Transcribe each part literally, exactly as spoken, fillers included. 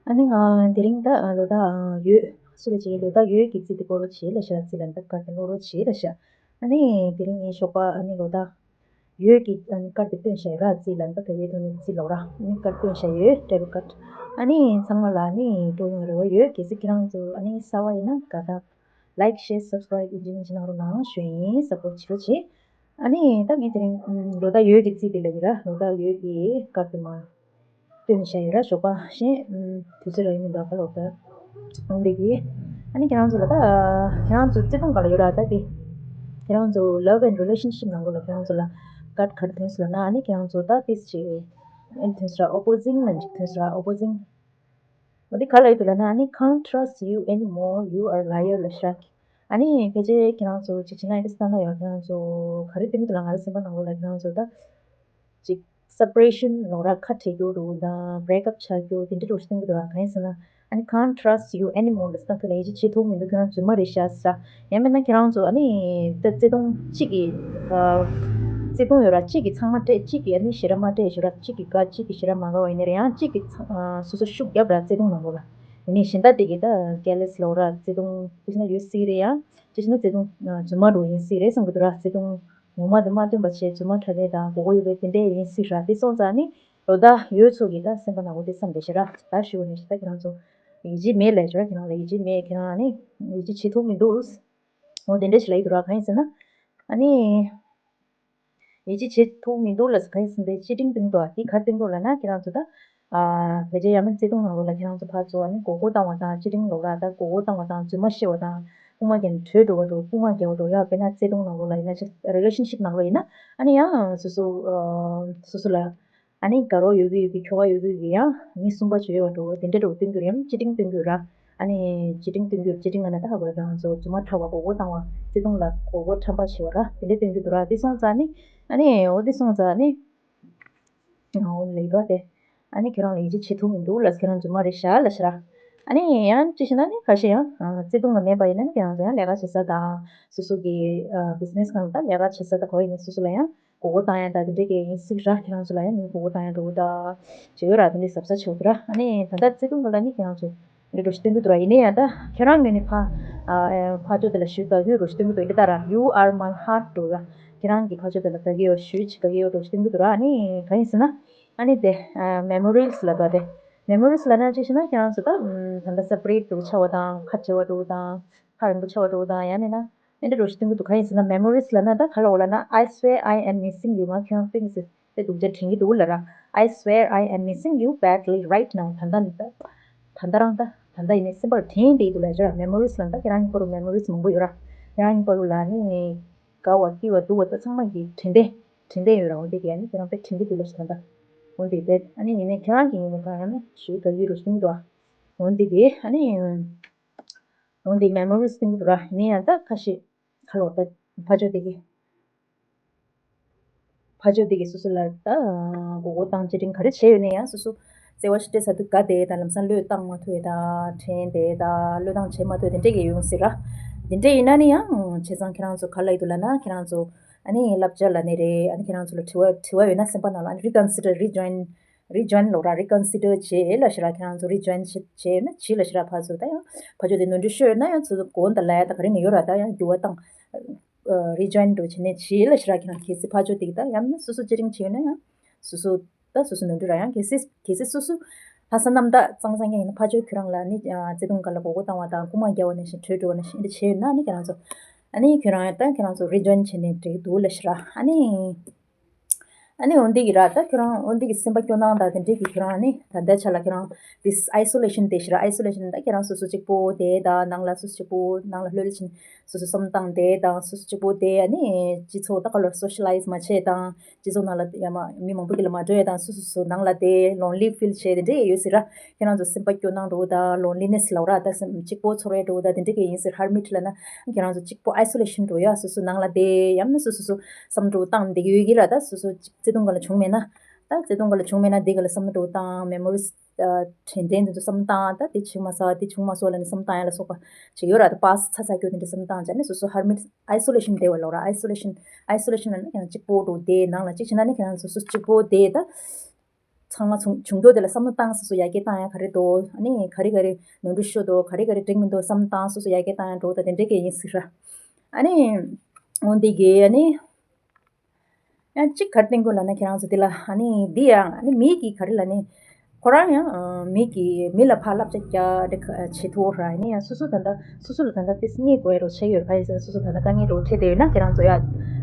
ཨ་ནི་ང་དེ་རིང་ད་ལོ་ཟླ་ཡོས་སུ་ལ་བྱེད་ལོ་ཟླ་ཡོས་ཀྱི་རྩིས་དེ་སྐོར་ལ་བྱེད་ལ་ཤ་རྩིས་ལ་འདབ་ཀར་དེ་ལོ་རོ་བྱེད་ལ་ཤ། ཨ་ནི་དེ་རིང་ངའི་ཞོགས་པ་ཨ་ནི་ལོ་ཟླ་ཡོས་ཀྱི་ཨ་ནི་ཀར་དེ་སྟོན་ཤ་ཡོད་ར། རྩིས་ལ་འདབ་ཀར་ཡོད་དོ་ནི་རྩིས་ལོ་ར། ཨ་ནི་ཀར་སྟོན་ཤ་ཡོད་ཊེ་རོ་ཀར་ཌི། ཨ་ནི་ཚང་མ་ལ་ཨ་ནི་སྤྲོ་ཡོང་རེ་བ་ཡོད། གལ་སྲིད་ཁྱེད་རང་ཚོ་ཨ་ནི་གསར་པ་ཡིན་ན་ག་ད་ལའིཀ་ཤེར་སབ་སི་ཀ་རའིབ་ཡིན་གཅིག་མིན་གཅིག་གནང་རོགས་གནང་ཞུ་ཡིན། སབ་པོར་ཊི་བྱེད་རོགས་བྱེད། ཨ་ནི་ད་ངས་དེ་རིང་ལོ་ཟླ་ཡོས་ཀྱི་རྩིས་དེ་ལབ་ཀྱི་ར། ལོ་ཟླ་ཡོས་ཀྱི་ཀར་དེ་མ་སྟོན་ནས་བཞག་ཡོད་ར། ཞོགས་པ་ཤེས་དུས་ཚོད་རག་ཡིན་མི་འདུག་ག་ལོ་ཟླ་འོང་འདི་གི། ཨ་ནི་ཁྱེད་རང་ཚོ་ལ་ད་ཁྱེད་རང་ཚོ་བརྩེ་དུང་ག་ལ་ཡོད་ར། ད་དེ་ཁྱེད་རང་ཚོ་ལབ་ཨེན་ཌི་རི་ལེ་ཤན་ཤིབ་ནང་ལོགས་ལ་ཁྱེད་རང་ཚོ་ལ་ཀར་དེ་ག་རེ་ཐོན་སོང་ལབ་ན། ཨ་ནི་ཁྱེད་རང་ཚོ་ད་ཏིས་ཅིག་ཨེ་ཐོན་སོང་ར། ཨོ་པོ་ཟིང་ལབ་ཅིག་ཐོན་སོང་ར། ཨོ་པོ་ཟིང་། འོ་དེ་ག་ལ་ཡོད་དུ་ལབ་ན། ཨ་ནི་can't trust you anymore, you are liar ལབ་ཤག། ཨ་ནི་ཕལ་ཆེར་ཁྱེད་རང་ཚོ་ཅིག་བྱས་ན་ཨིན་སི་ཊ་ན་ཡོད། ཁྱེད་རང་ཚོ་ག་རེ་སྟོན་གྱི་འདུག་ལབ། ང་རའི་སེམས་པ་ནང་ལོགས་ལ་ཁྱེད་རང་ཚོ་ད་ཅིག་སེ་པ་རེ་ཤན་ལབ་ར། ཁ་བྲལ་རྒྱུ་འདྲ་བོ་དང་བྷེ་རེག་ཨབ་ཆགས་རྒྱུ་དེ་འདྲ་འདྲ་བོ་ཞིག་སྟོན་གྱི་འདུག་ལབ། གང་ཡིན་ཟེར་ན། ཨ་ནི་can't trust you anymore ལབ་སྟངས་ཁྱོད་ལ་ཡིད་ཆེས་བྱེད་ཐུབ་མི་འདུག། ཁྱོད་རང་རྫུན་མ་རེད་ཤག་ཟེར། ཡང་མིན་ན་ཁྱེད་རང་ཚོ་ཨ་ནི་ད་བརྩེ་དུང་གཅིག་གི་ཨ་བརྩེ་དུང་ཡོད་ར། གཅིག་གིས་ཚང་མ་སྤྲད། གཅིག་གིས་ཨ་ནི་ཞེ་དྲག་མ་སྤྲད་ཞུ་ར། གཅིག་གིས་དགའ་གཅིག་གིས་ཞེ་དྲག་མ་དགའ་བ་ཡིན་ན་རེད། ཡང་གཅིག་གིས་ཚང་ཨ་སོ་སོ་ཤུགས་རྒྱབ་ར་བརྩེ་དུང་ནང་ལོགས་ལ། ཡིན་ནའི་གཞན་དག་དེ་གིས་ད་ཇེ་ལེ་སི་ལབ་ར། བརྩེ་དུང་དེ་བྱས་ན་ཡོད་སྲིད་རེད། ཡང་དེ་བྱས་ན་བརྩེ་དུང་ཨ་རྫུན་མ་འདྲ་བོ་ཡིན་སྲིད་རེད་བསམ་གྱི་འདུག་ར། བརྩེ་དུང་ངོ་མ་དེ་མ་སྟོན་པ་བྱས་རྫུན་མ་ཁྲ་ལེ་དང་མགོ་སྐོར་ཡོད་པའི་དེ་འདྲས་ཡིན་སྲིད་ར། དེ་སོང་ཙང་ནི་ལོ་ཟླ་ཡོས་ཚོ་གིས་ད་སེམས་པ་ནག་པོ་དེ་བསམ་བསྡད་ཤག་ར། ད་ཞུ་བ་ནི་ད་ཁྱེད་རང་ཚོ་ཡིད་ཆེས་མེད་ལབ་ཀྱི་ར། ཁྱེད་རང་ལ་ཡིད་ཆེས་མེད། ཁྱེད་རང་ནི་ཡིད་ཆེས་བྱེད་ཐུབ་མི་འདུག། འོ་དེ་འདྲ་ཞིག་ལབ་ཀྱི་འདུག་ར། གང་ཡིན་ཟེར་ན། ཨ་ནི་ཡིད་ཆེས་བྱེད་ཐུབ་མི་འདུག་ལབ་ཟེར། གང་ཡིན་ཟེར་ན་དེ་ཅི་སྟེང་སྟེང་དུ་ཨ་དེ་ག་སྟེང་དུ་ལབ་ན། ཁྱེད་རང་ཚོ་ད་ཨ་ཕལ་ཆེར་ཡང་མིན་བརྩེ་དུང་ནང་ལོགས་ལ་ཁྱེད་རང་ཚོ་ཕར་ཚུར་ཨ་ནི་མགོ་སྐོར་བཏང་བ་དང་། ཅི་སྟེང་ལོགས་ལ་ད་མགོ་སྐོར་བཏང་བ་དང་རྫུན་མ་བཤད་པ་དང་། རྐུན་མ་རྒྱག་ནས་བྲོས་འགྲོ་བ་འདྲ་བོ། རྐུན་མ་རྒྱག་པ་འདྲ་བོ། ཡང་དཔེར་ན་བརྩེ་དུང་ནང་ལོགས་ལ་ཡིན་ན་ཅིག་རི་ལེ་ཤན་ཤིབ་ནང་ལོགས་ཡིན་ན། ཨ་ནི་ཡང་སོ་སོ་ཨ་སོ་སོ་ལ་ཨ་ནི་དགའ་རོགས་ཡོད་ཀྱི་ཡོད་ཀྱི། ཁྱོ་ག་ཡོད་ཀྱི་ཡོད་ཀྱི། ཡང་མི་གསུམ་པ་བྱོས་པ་འདྲ་བོ་དེ་འདྲ་འདྲ་བོ་སྟོན་གྱི་རེད། ཅི་སྟེང་སྟོན་གྱི་ར། ཨ་ནི་ཅི་སྟེང་སྟོན་གྱི། ཅི་སྟེང་ང་ན་ད་ཧ་གོ་ཡ། ཁྱེད་རང་ཚོ་རྫུན་མ་ཁྲ་བ་མགོ་སྐོར་བཏང་བ། བརྩེ་དུང་ལ་མགོ་སྐོར་ཁྲམ་པ་བྱེད་པ་ར། དེ་འདྲ་སྟོན་གྱི་འདུག་ར། དེ་སོང་ཙང་ནི་ཨ་ནི་འོ་དེ་སོང་ཙང་ནི་འོ་ལས་ཀ་དེ་ཨ་ནི་ཁྱེད་རང་ལ་ཡིད་ཆེས་བྱེད་ཐུབ་མི་འདུག་ལབ། ཁྱེད་རང་རྫུན་མ་རེད་ཤག་ལབ་ཤག་ར། ཨ་ནི་ཡང་ཅི་ཞིག་ན་ནི་ཁ་ཤས་ཡང་བརྩེ་དུང་ལ་མེད་པ་ཡིན་ན་ནི་ཁྱེད་རང་ཚོ་ཡང་ལས་ཀ་བྱེད་ས་དང་། སོ་སོ་གི་བི་ཛི་ནེ་སི་སྒང་ལ་ད་ལས་ཀ་བྱེད་ས་དང་། ག་པར་ཡིན་ན་སོ་སོ་ལ་ཡང་མགོ་སྐོར་བཏང་ཡ་ད་དེ་འདྲས་ཀྱི་ཡིན་སྲིད་ར། ཁྱེད་རང་ཚོ་ལ་ཡང་མི་མགོ་སྐོར་བཏང་ཡ་འགྲོ་གི་ད་བྱེད་ཡོད་ར། དེ་འདྲས་གཟབ་གཟབ་བྱེད་དགོས་ར། ཨ་ནི་ད་ལྟ་བརྩེ་དུང་གི་ལ་ནི་ཁྱེད་རང་ཚོ་འདི་འགྲོ་ཞིག་སྟོན་གི་འདུག་ར། ཡིན་ནའི་ཡང་ད་ཁྱེད་རང་གི་ནི་ཕ་ཨ་ཕ་ཕྱོགས་དེ་ལ་ཞུ་དགའ་གི་ཡོད་འགྲོ་ཞིག་སྟོན་གི་འདུག། ཡིན་ད་ར། You are my heart འགྲོ་ར། ཁྱེད་རང་གི་ཕ་ཕྱོགས་དེ་ལ་དགའ་གི་ཡོད། ཞུ་ཅིག་དགའ་གི་ཡོད་འགྲོ་ཞིག་སྟོན་གི་འདུག་ར། ཨ་ནི་གང་ཡིན་ཟེར་ན། ཨ་ནི་དེ་ཨ་མེ་མོ་རིས་ལབ་པ་དེ། མེ་མོ་རིས་ལབ་ན་ཅི་ཞིག་ན་ཁྱེད་རང་ཚོ་ད་ད་ལྟ་སེ་པ་རེ་ཊི་འགྲོ་ཆགས་པ་དང་། ཁ་བྲལ་བ་འགྲོ་དང་། ཁ་རིང་པོ་ཆགས་པ་འགྲོ་དང་། ཡང་མིན་ན་ཨེ་འདྲ་འགྲོ་ཞིག་སྟོན་གི་འདུག། གང་ཡིན་ཟེར་ན་མེ་མོ་རིས་ལབ་ན་ད་ག་ལ་འོ་ལབ་ན། I swear I am missing you. ང་ཁྱོད་རང་ཏིང་ཟེར་དེ་སྡུག་ཅག་དྲན་གི་འདུག་ལབ་ར། I swear I am missing you badly right now. ད་ལྟ་ནི་ད་ད་ལྟ་རང་ད་ད་ལྟ་ཡིན་ནའི་སེམས་པར་དྲན་བསྡད་འདུག་ལབ་ར། མེ་མོ་རིས་ལབ་ན་ད་ཁྱེད་རང་གཉིས་བར་དུ་མེ་མོ་རིས་མང་པོ་ཡོད་ར། ཁྱེད་རང་གཉིས་བར་དུ་ལ་ནི་དགའ་བ་སྐྱིད་པ་སྡུག་པ་ད་ཚང་མ་གི་དྲན་རྟེན་དྲན་རྟེན་ཡོད་ར། འོ་དེ་གི་ཨ་ནི་ཁྱེད་རང་དཔེ་དྲན་གི་འདུག་ལབ་ཞིག་ད་ལྟ། འོ་དེ་དཔེ་ཨ་ནི་ཡིན་ནའི་ཁྱེད་རང་གི་ཡིན་ནའི་གང་ཡང་ན་ཞུ་དགའ་གི་རུ་ཞུ་གི་འདུག་ཨ། འོ་དེ་གི་ཨ་ནི། འོན་ཏེ་མེ་མོ་རིས་སྟོན་གྱི་འདུག་ར། ཡིན་ན་ཡང་ད་ཁ་ཤས་ཁ་ལོ་ད་ཕ་ཕྱོགས་དེ་གི་ཕ་ཕྱོགས་དེ་གི་སོ་སོ་ལ་ད་མགོ་སྐོར་བཏང་། ཅི་དྲན་ག་རེ་བྱས་ཡོད་ན་ཡང་སོ་སོ་བརྩེ་བ་ཞིག་སྤྲད་ཚར་དུས་དགའ་བསྡད་དང་། ལམ་སང་བློས་བཏང་མ་ཐུབ་ཡ་དང་། དྲན་བསྡད་དང་། བློས་བཏང་བྱེད་མ་ཐུབ་དེ་འདྲས་ཀྱི་ཡོང་སྲིད་ར། དེ་འདྲས་ཡིན་ན་ནི་ཡང་བྱས་ཙང་ཁྱེད་རང་ཚོ་ག་ལ་ཡི་འདུག་ལབ་ན། ཁྱེད་རང་ཚོ་ཨ་ནི་བསླབ་བྱ་ལབ་ནི་རེད། ཨ་ནི་ཁྱེད་རང་ཚོ་ལ་དྲི་བ་དྲི་བ་ཡོད་ན་སེམས་པ་ནང་ལ་ཨ་ནི་རི་ཀོན་སི་ཌར་རི་ཇོ་ཡིན་རི་ཇོ་ཡིན་ལབ་ར། རི་ཀོན་སི་ཌར་བྱེད་ལབ་ཤག་ར། ཁྱེད་རང་ཚོ་རི་ཇོ་ཡིན་བྱེད་བྱེད་ཡོད་ན་བྱེད་ལབ་ཤག་ར། ཕར་ཚུར་ད་ཡང་ཕར་ཕྱོགས་དེ་ནོར་འཁྲུལ་ཤོར་ཡོད་ན་ཡང་ཚུར་གོང་དུ་ལབ་ཡ་ད་ག་རེ་ནས་ཡོད་ར། ད་ཡང་འགྱུར་བ་བཏང་། རི་ཇོ་ཡིན་འགྲོ་བྱེད་ནས་བྱེད་ལབ་ཤག་ར། ཁྱེད་རང་གལ་སྲིད་ཕར་ཕྱོགས་དེ་གི་ད་ཡང་ན་སོ་སོ་ཅི་རིང་བྱེད་ཡོད་ན་ཡང་སོ་སོ་ད་སོ་སོ་ནོར་འཁྲུལ་ར། ཡང་གལ་སྲིད་གལ་སྲིད་སོ་སོ་ལྷག་བསམ་རྣམ་དག་གཙང་གཙང་ཡིན་ན་ཕར་ཕྱོགས་ཁྱོད་རང་ལ་ནི་བརྩེ་དུང་སྒང་ལ་མགོ་སྐོར་བཏང་བ་དང་། རྐུན་མ་རྒྱག་པ་ནང་བཞིན་བྲོས་འགྲོ་བ་ནང་བཞིན་འདི་བྱེད་ཡོད་ན་ནི་ཁྱེད་རང་ཚོ་ཨ་ནི་ཁྱོད་རང་ད་ཁྱེད་རང་ཚོ་རི་ཇོ་ཡིན་བྱེད་ནས་འགྲིག་འདུག་ལབ་ཤག་ར། ཨ་ནི། ཨ་ནི་འོན་ཏེ་གི་ར་ད་ཁྱོད་རང་འོན་ཏེ་གི་སེམས་པ་སྐྱོ་སྣང་དང་དེ་འདྲས་ཀྱི་ཁྱོད་རང་ཨ་ནི་ད་ལྟའི་ཆ་ལ་ཁྱོད་རང་this isolation དེ་ཤི་ར། ཨའི་སོ་ལེ་ཤན་ད་ཁྱེད་རང་སོ་སོ་གཅིག་པོ་བསྡད་དང་། ནང་ལ་སོ་སོ་གཅིག་པོ་ནང་ལ་ལྷོད་ལྷོད་ཕྱིན་སོ་སོ་བསམ་བཏང་བསྡད་དང་། སོ་སོ་གཅིག་པོ་བསྡད། ཨ་ནི་སྤྱི་ཚོགས་ད་ག་ལོར་སོ་ཤི་ལའི་ཛི་མ་བྱས་དང་། སྤྱི་ཚོགས་ནང་ལ་ཡ་མ་མི་མང་པོ་གི་ལ་མ་འགྲོ་ཡ་དང་། སོ་སོ་སོ་ནང་ལ་བསྡད་ལོན་ལི་ཕིལ་བྱས་དེ་འདྲས་ཡོད་སྲིད་ར། ཁྱེད་རང་ཚོ་སེམས་པ་སྐྱོ་སྣང་འགྲོ་དང་། ལོན་ལི་ནེ་སི་ལབ་ར། ད་སེམས་གཅིག་པོ་ཚོར་བའི་འགྲོ་དང་དེ་འདྲས་ཀྱི་ཡིན་སྲིད། ཧར་མིཊ་ལབ་ན་ཁྱེད་རང་ཚོ་གཅིག་པོ་ཨའི་སོ་ལེ་ཤན་འགྲོ་ཡ། སོ་སོ་ནང་ལ་བསྡད་ཡམ་ན་སོ་སོ་སོ་བསམ་འགྲོ་བཏང་བསྡད་ཡོད་ཀྱི་ར། ད་སོ་སོ་གཅིག་བརྩེ་དུང་ག་ལ་བྱུང་མེད་ན། ད་བརྩེ་དུང་ག་ལ་བྱུང་མེད་ན་དེ་ག་ལ་བསམ་བློ་འགྲོ་བཏང་། མེ་མོ་རིས་དྲན་རྟེན་དེ་ཚོ་བསམ་བཏང་། ད་དེ་བྱུང་མ་སོང་། དེ་བྱུང་མ་སོང་ལབ་ནས་བསམ་བཏང་ཡ་ལ་སོགས་པ་ཅིག་ཡོད་ར། ད་པཱ་སི་ཊི་ཚ་ཚ་སྐྱོ་དེ་འདྲ་བསམ་བཏང་བྱས་ནས་སོ་སོ་ཧར་མིཊ་ཨའི་སོ་ལེ་ཤན་བསྡད་པ་ལབ་ར། ཨའི་སོ་ལེ་ཤན་ཨའི་སོ་ལེ་ཤན་ལབ་ན་ཁྱེད་རང་གཅིག་པོ་འགྲོ་བསྡད། ནང་ལ་གཅིག་བྱས་ན་ནི་ཁྱེད་རང་སོ་སོ་གཅིག་པོ་བསྡད་ད། ཚང་མ་བྱུང་བྱུང་འགྱོ་དེ་ལ་བསམ་བློ་བཏང་སོ་སོ་ཡ་གི་བཏང་ཡ་ག་རེ་འདུག་ཨ་ནི་ག་རེ་ག་རེ་ནོར་འཁྲུལ་ཤོར་འདུག་ག་རེ་ག་རེ་འགྲིག་མི་འདུག་བསམ་བློ་བཏང་སོ་སོ་ཡ་གི་བཏང་ཡ་འགྲོ་ད་དེ་འདྲས་གི་ཡིན་ཟེར་ར། ཨ་ནི་འོན་ཏེ་གི་ཨ་ནི། ཡང་གཅིག་ག་རེ་བསྟན་དགོས་ལབ་ན་ཁྱེད་རང་ཚོ་འདི་ལ་ཨ་ནི་འདི་ཡང་ཨ་ནི་མི་གིས་ག་རེ་ལབ་ནི། ཁོ་རང་ཡང་ཨ་མི་གིས་མི་ལ་ཕར་བསླབ་བྱ་རྒྱག་འདི་ག་བྱེད་ཐུབ་ར། ཨ་ནི་ཡང་སོ་སོ་ད་ལྟ་སོ་སོ་ལ་ད་ལྟ་ཏིས་རྙེད་དགོས་རོ་ཆགས་ཡོད་ར། ཡིན་ཙང་སོ་སོ་ད་ལྟ་དཀའ་ངལ་རོ་འཕྲད་དེ་ཡོད་ན་ཁྱེད་རང་ཚོ་ཡ་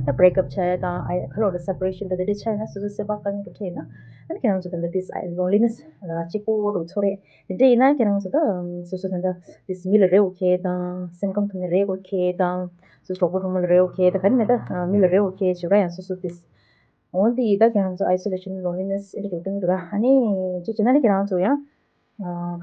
ད་བྷི་རེག་ཨབ་བྱ་ཡ་དང་ཨ་ཡ་ག་ལོ་ར་སེ་པ་རེ་ཤན་ད་དེ་འདྲ་ཆགས་ཡོད་ན་སོ་སོ་སེམས་པ་དཀའ་ངལ་རོ་འཕྲད་ཡོད་ན་ཨ་ནི་ཁྱེད་རང་ཚོ་ད་ལྟ་ཏིས་ཨ་ལོན་ལི་ནེ་སི་ར་གཅིག་པོ་རོ་ཚོར་རེད། དེ་འདྲ་ཡིན་ན་ཁྱེད་རང་ཚོ་ད་སོ་སོ་ད་ལྟ་ཏིས་མི་ལ་རེ་བོ་ཁེ་དང་སེམས་ཁམས་ཐོག་ནས་རེ་བོ་ཁེ་དང་། སོ་སོ་གྲོགས་པོ་གྲོགས་མོ་ལ་རེ་བོ་ཁེ་ད་ག་ནི་མེད་ད་མི་ལ་རེ་བོ་ཁེ་བྱེད་ར་ཡང་སོ་སོ་ཏིས། འོན་ཏེ་ཡི་ད་ཁྱེད་རང་ཚོ་ཨའི་སོ་ལེ་ཤན་ལོན་ལི་ནེ་སི་ཨེ་འདྲ་གི་སྟོན་གི་འདུག་ར། ཨ་ནི་ཅི་བྱེད་ན་ནི་ཁྱེད་རང་ཚོ་ཡང་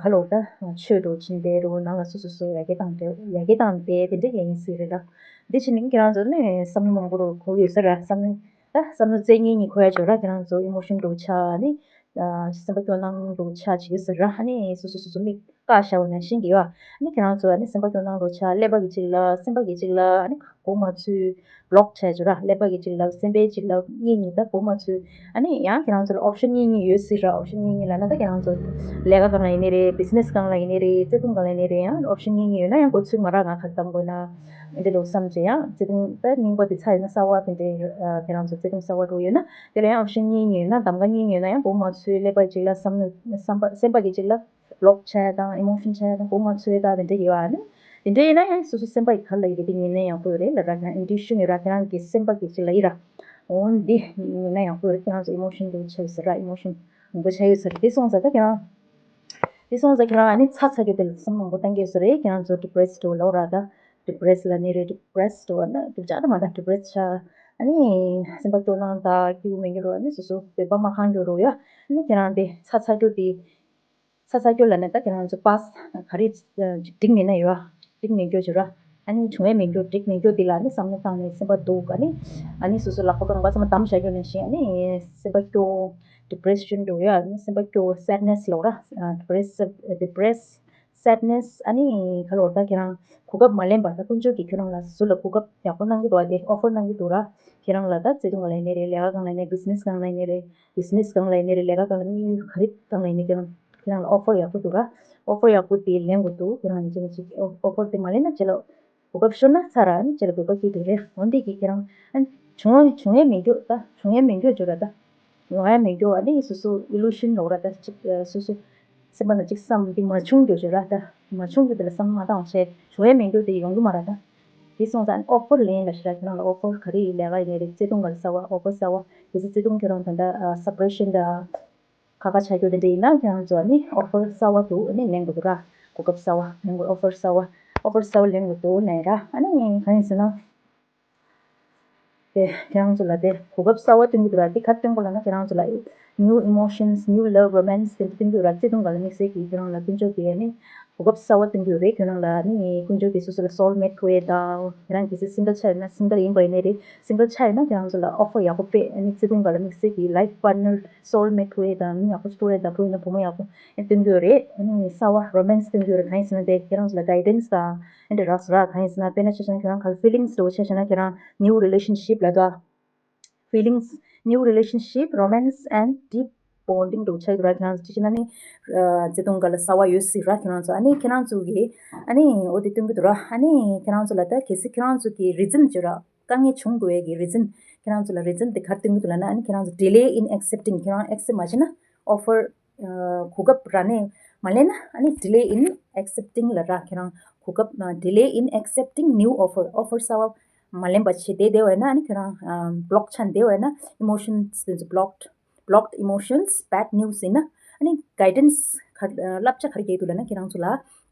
ཁ་ལོག་ད་ཆོས་འགྲོ་ཕྱིན་དེ་རུ་ནང་ལ་སོ་སོ་སོ་ཡ་གི་བཏང་དེ་ཡ་གི་བཏང་དེ་དེ་འདྲ་ཡ་ཡིན་སྲིད་རེད་ར། འདི་ཕྱིན་ནི་ཁྱེད་རང་ཚོ་ནི་བསམ་བློ་མང་པོ་རུ་འཁོར་ཡོད་ས་ར། བསམ་བློ་ད་བསམ་བློ་རྩེ་གཉིས་གཉིས་འཁོར་ཡ་བྱོས་ར། ཁྱེད་རང་ཚོ་ཨི་མོ་ཤན་འགྲོ་ཆ་ནི། སེམས་པ་སྐྱོ་སྣང་འགྲོ་ཆ་བྱེད་ཀྱི་ཟེར་ར། ཨ་ནི་སོ་སོ་སོ་སོ་མིག་བཀག་བཞག་པ་ནང་བཞིན་གྱི་ཡོད། ཨ་ནི་ཁྱེད་རང་ཚོ་ཨ་ནི་སེམས་པ་སྐྱོ་སྣང་འགྲོ་ཆ་ཀླད་པ་གི་ཅིག་ལ་སེམས་པ་གི་ཅིག་ལ་ཨ་ནི་མགོ་མ་ཚོས་བྷི་ལོག་བྱས་བྱོས་ར། ཀླད་པ་གི་ཅིག་ལ་སེམས་པའི་ཅིག་ལ་གཉིས་གཉིས་ད་མགོ་མ་ཚོས། ཨ་ནི་ཡང་ཁྱེད་རང་ཚོ་ལ་ཨོབ་ཤན་གཉིས་གཉིས་ཡོད་སྲིད་ར། ཨོབ་ཤན་གཉིས་གཉིས་ལབ་ན་ད་ཁྱེད་རང་ཚོ་ལས་ཀ་སྒང་ལ་ཡིན་ནི་རེད། བི་ཛི་ནེ་སི་སྒང་ལ་ཡིན་ནི་རེད། བརྩེ་དུང་སྒང་ལ་ཡིན་ནི་རེད། ཡང་ཨོབ་ཤན་གཉིས་གཉིས་ཡོད་ན་ཡང་མགོ་ཚོས་མ་ར་ང་ག་གདམ་དགོས་ན་འདི་ལོ་བསམ་བྱས་ཡང་བརྩེ་དུང་ད་རྙིང་པ་དེ་ཚ་ཡོད་ན་གསར་བ་དེ་འདྲའི་ཁྱེད་རང་ཚོ་བརྩེ་དུང་གསར་བ་འགྲོ་ཡོད་ན། དེ་ལ་ཡང་ཨོབ་ཤན་གཉིས་ཡོད་ན་གདམ་ག་གཉིས་ཡོད་ན་ཡང་མགོ་མ་ཚོས་ཀླད་པ་གཅིག་ལ་བསམ་བློ་བསམ་པ་སེམས་པ་གི་གཅིག་ལ་བྷི་ལོག་བྱས་དང་ཨི་མོ་ཤན་བྱས་དང་མགོ་མ་ཚོས་དང་དེ་འདྲ་ཡོད་ཨ་ནི། དེ་འདྲ་ཡིན་ན་ཡང་སོ་སོ་སེམས་པ་ཡི་ག་ལ་ཡོད་དེ་ཉན་ན་ཡག་པོ་ཡོད་རེད་ལ་ར། ཁྱེད་རང་ཨིན་ཊུ་ཨི་ཤན་ཡོད་ར། ཁྱེད་རང་གི་སེམས་པ་གི་གཅིག་ལ་ཡིན་ར། འོ་འདི་ཉན་ན་ཡག་པོ་ཡོད་རེད། ཁྱེད་རང་ཚོ་ཨི་མོ་ཤན་འདུག་ཆགས་ཡོད་ཟེར་ར། ཨི་མོ་ཤན་མང་པོ་ཆགས་ཡོད་ཟེར་ར། དེ་སོང་ཙང་ད་ཁྱེད་རང་དེ་སོང་ཙང་ཁྱེད་རང་ཨ་ནི་ཚ་ཚ་རྒྱུ་དེ་ལ་བསམ་བློ་མང་པོ་གཏང་གི་ཡོད་ཟེར་རེད། ཁྱེད་རང་ཚོ་ཌི་པི་རེ་སི་འགྲོ་ལོ་ར་ད། ཌི་པི་རེ་སི་ལ་ནི་རེད། ཌི་པི་རེ་སི་འགྲོ་བ་ན་སྡུག་ཅག་ད་མ་ད་ཌི་པི་རེ་སི་ཆགས། ཨ་ནི་སེམས་པ་སྐྱོ་སྣང་དང་སྐྱིད་པོ་མེད་རྒྱུ་རོ། ཨ་ནི་སོ་སོ་བོད་པ་མ་ཁང་རྒྱུ་རོ་ཡ། ཨ་ནི་ཁྱེད་རང་དེ་ཚ་ཚ་རྒྱུ་དེ་ཚ་ཚ་རྒྱུ་ལ་ནི་ད་ཁྱེད་རང་ཚོ་པཱ་སི་ག་རེ་འགྲིག་མེད་ན་ཡོད་ཨ། འགྲིག་མེད་རྒྱུ་བྱོས་ར། ཨ་ནི་བྱུང་ཡ་མེད་རྒྱུ་འགྲིག་མེད་རྒྱུ་དེ་ལ་ནི་བསམ་བློ་བཏང་ནས་སེམས་པ་སྡུག་ཨ་ནི་ཨ་ནི་སོ་སོ་ལག་པ་རྐང་པ་ཚང་མ་བསྡམས་བཞག་རྒྱུ་ནང་བཞིན་ཨ་ནི་སེམས་པ་སྐྱོ། ཌི་པི་རེ་ཤན་འགྲོ་ཡ། ཨ་ནི་སེམས་པ་སྐྱོ་སེད་ནེ་སི་ལོ་ར། ཌི་པི་རེ་སི་ཌི་པི་རེ་སི་སེད་ནེ་སི་ཨ་ནི་ག་ལོར་ད་ཁྱེད་རང་གོ་སྐབས་མ་ལེན་པར་ད་དཀོན་མཆོག་གིས་ཁྱེད་རང་ལ་སུ་ལ་གོ་སྐབས་ཡག་པོ་གནང་གི་འདུག་བ་དེ་ཨོ་ཕར་གནང་གི་འདུག་ར། ཁྱེད་རང་ལ་ད་བརྩེ་དུང་སྒང་ལ་ཡིན་ནའི་རེད། ལས་ཀ་སྒང་ལ་ཡིན་ནའི་རེད། བི་ཛི་ནེ་སི་སྒང་ལ་ཡིན་ནའི་རེད། བི་ཛི་ནེ་སི་སྒང་ལ་ཡིན་ནའི་རེད། ལས་ཀ་སྒང་ལ་དམིགས་ཡུལ་ག་རེ་སྒང་ལ་ཡིན་ནའི་ཁྱེད་རང་ཁྱེད་རང་ལ་ཨོ་ཕར་ཡག་པོ་འདུག་ར། ཨོ་ཕར་ཡག་པོ་དེ་ལེན་དགོས་འདུག་ཁྱེད་རང་ཡིན་གཅིག་མིན་གཅིག་ཨོ་ཕར་དེ་མ་ལེན་ན་རྗེས་ལ་གོ་སྐབས་ཤོར་ན་ཚར་ར། ཨ་ནི་རྗེས་ལ་གོ་སྐབས་ཤོར་དེ་རེད། འོན་ཏེ་གི་ཁྱེད་རང་ཨ་ནི་བྱུང་བྱུང་ཡས་མེད་རྒྱུ་ད་བྱུང་ཡས་མེད་རྒྱུ་བརྗོད་ར་ད། ཡོང་ཡ་མེད་རྒྱུ་ཨ་ནི་སོ་སོ་ཨི་ལུ་ཤན་ལོག་ར་ད་ཅིག་སོ་སོ་སེམས་པ་ན་ཅིག་བསམ་འདི་མ་བྱུང་རྒྱུ་བརྗོད་ར་ད། མ་བྱུང་རྒྱུ་དེ་ལ་བསམ་མ་བཏང་བྱས་བྱུང་ཡ་མེད་རྒྱུ་དེ་ཡོང་རྒྱུ་མ་ར་ད། དེ་སོང་ཙང་ཨོ་ཕར་ལེན་ལ་ཞེ་དྲག་ཁྱེད་རང་ལ་ཨོ་ཕར་ག་རེ་ཡིན་ལས་ཀ་ཡིན་ནའི་རེད། བརྩེ་དུང་ག་ལ་གསར་བ་ཨོ་ཕར་གསར་བ་གལ་སྲིད་བརྩེ་དུང་ཁྱེད་རང་ད་ལྟ་སེ་པ་རེ་ཤན་ད་ཁ་ཁ་ཆགས་རྒྱུ་དེ་འདྲ་ཡིན་ན་ཁྱེད་རང་ཚོ་ཨ་ནི་ཨོ་ཕར་གསར་བ་འདུག་ཨ་ནི་ལེན་དགོས་འདུག་ར། གོ་སྐབས་གསར་བ་ལེན་དགོས། ཨོ་ཕར་གསར་བ་ཨོ་ཕར་གསར་བ་ལེན་དགོས་འདུག་ལེན་ར། ཨ་ནི་གང་ཡིན་ཟེར་ན། དེ་ཁྱེད་རང་ཚོ་ལ་དེ་གོ་སྐབས་གསར་བ་སྟོན་གྱི་འདུག་ར། དེ་ག་རེ་སྟོན་དགོས་ལབ་ན་ཁྱེད་རང་ཚོ་ལ་new emotions, new love, romance དེ་འདྲ་སྟོན་གྱི་འདུག་ར། བརྩེ་དུང་སྒང་ལ་དམིགས་བསལ་གྱིས་ཁྱེད་རང་ལ་དཀོན་མཆོག་གིས་ནི་གོ་སྐབས་གསར་བ་སྟོན་གྱི་ཡོད་རེད། ཁྱེད་རང་ལ་ནི་དཀོན་མཆོག་གིས་སོ་སོ་ལ་སོལ་མེ་ཊི་ཐུག་ཡས་དང་ཁྱེད་རང་གལ་སྲིད་སིང་གལ་ཆགས་ཡོད་ན་སིང་གལ་ཡིན་པ་ཡིན་ནའི་རེད། སིང་གལ་ཆགས་ཡོད་ན་ཁྱེད་རང་ཚོ་ལ་ཨོ་ཕར་ཡག་པོ་དཔེ་ནི་བརྩེ་དུང་སྒང་ལ་དམིགས་བསལ་གྱིས་ལའིཕ་པཱར་ཊི་ནར་སོལ་མེ་ཊི་ཐུག་ཡས་དང་མི་ཡག་པོ་ཞིག་ཐུག་ཡས་དང་བུ་ཡིན་ན་བུ་མོ་ཡག་པོ་ནི་སྟོན་གྱི་ཡོད་རེད། ནི་གསར་བ་རོ་མན་སི་སྟོན་གྱི་ཡོད་རེད། གང་ཡིན་ཟེར་ན་དེ་ཁྱེད་རང་ཚོ་ལ་གའི་ཌེན་སི་དང་། ཨེ་འདྲ་རག་སོ་ར། གང་ཡིན་ཟེར་ན་དཔེར་ན་ཆ་བཞག་ན་ཁྱེད་རང་ག་ལ་ཕི་ལིང་སི་འདྲ་བོ་ཆ་བཞག་ན་ཁྱེད་རང་ནིའུ་རི་ལེ་ཤན་ཤིབ་ལབ་དོ། ཕི་ལིང་སི། ནིའུ་རི་ལེ་ཤན་ཤིབ། རོ་མན་སི་ཨེན་ཌི་པི་བོན་ཌིང་འདྲ་བོ་ཆགས་ཀྱི་ར། ཁྱེད་རང་ཚོ་ཆ་བཞག་ན་ནི་བརྩེ་དུང་སྒང་ལ་གསར་བ་ཡོད་སྲིད་ར། ཁྱེད་རང་ཚོ་ཨ་ནི་ཁྱེད་རང་ཚོ་གི་ཨ་ནི་འོ་དེ་སྟོན་གྱི་འདུག་ར། ཨ་ནི་ཁྱེད་རང་ཚོ་ལ་ད་གལ་སྲིད་ཁྱེད་རང་ཚོ་གི་རི་ཛན་བརྗོད་ར་དཀའ་ངལ་བྱུང་དགོས་ཡས་ཀྱི་རི་ཛན་ཁྱེད་རང་ཚོ་ལ་རི་ཛན་དེ་ག་རེ་སྟོན་གྱི་འདུག་ལབ་ན་ཨ་ནི་ཁྱེད་རང་ཚོ་ཌི་ལེ་ཨིན་ཨེག་སེབ་ཊིང་ཁྱེད་རང་ཨེག་སེབ་མ་བྱས་ན་ཨོ་ཕར་གོ་སྐབས་ར་ནས་མ་ལེན་ན་ཨ་ནི་delay in accepting ལ་ར། ཁྱེད་རང་གོ་སྐབས་delay in accepting new offer offer གསར་བ་མ་ལེན་པ་བྱེད་བསྡད་བསྡད་པ་ཡིན་ན་ཨ་ནི་ཁྱེད་རང་བྷི་ལོག་ཆགས་བསྡད་པ་ཡིན་ན་emotions དེ་ཚོ་blocked blocked emotions bad news ཡིན་ན་ཨ་ནི་guidance ག་བསླབ་བྱ་ག་རེ་རྒྱག་གི་འདུག་ལབ་ན་ཁྱེད་རང་ཚོ་ལ་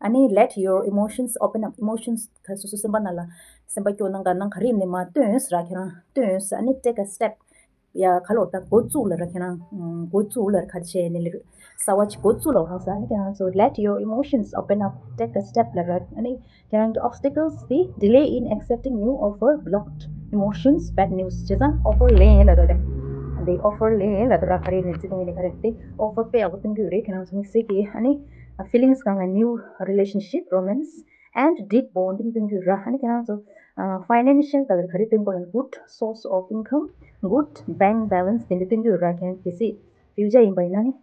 ཨ་ནི let your emotions open up emotions ག་སོ་སོ་སེམས་པ་ནང་ལ་སེམས་པ་སྐྱོ་སྣང་དགའ་སྣང་ག་རེ་ཡིན་ནའི་མར་སྟོན་ཟེར་ར། ཁྱེད་རང་སྟོན་ཟེར་ཨ་ནི་take a step ཡ་ག་ལོར་ད་འགོ་བཙུགས་ལ་ར། ཁྱེད་རང་འགོ་བཙུགས་ལ་ག་བྱས་ནས་ལ་གསར་བ་ཅིག་འགོ་བཙུགས་ལ་འོ་ཧང་ས་ཨ་ནི་ཁྱེད་རང་ཚོ་let your emotions open up take a step ལ་ར། ཨ་ནི་ཁྱེད་རང་གི་obstacles དེ་delay in accepting new offer blocked emotions bad news བྱས་ཙང་offer ལེན་ལ་ར། དེ་offer ལེན་ལ་ར་ག་རེ་ནས་ཚིག་ངོས་ནས་ག་རེ་དེ་offer དཔེ་ཡག་པོ་སྟོན་གྱི་ཡོད་རེད། ཁྱེད་རང་ཚོ་དམིགས་བསལ་གྱི་ཨ་ནི་feelings སྒང་ལ་new relationship romance and deep bonding སྟོན་གྱི་ཡོད་ར། ཨ་ནི་ཁྱེད་རང་ཚོ་ཨ་financial ག་ལ་ག་རེ་སྟོན་དགོས་ན་good source of income good bank balance དེ་འདྲ་སྟོན་གྱི་ཡོད་ར། ཁྱེད་རང་གལ་སྲིད་future ཡིན་པ་ཡིན་ན་ནི་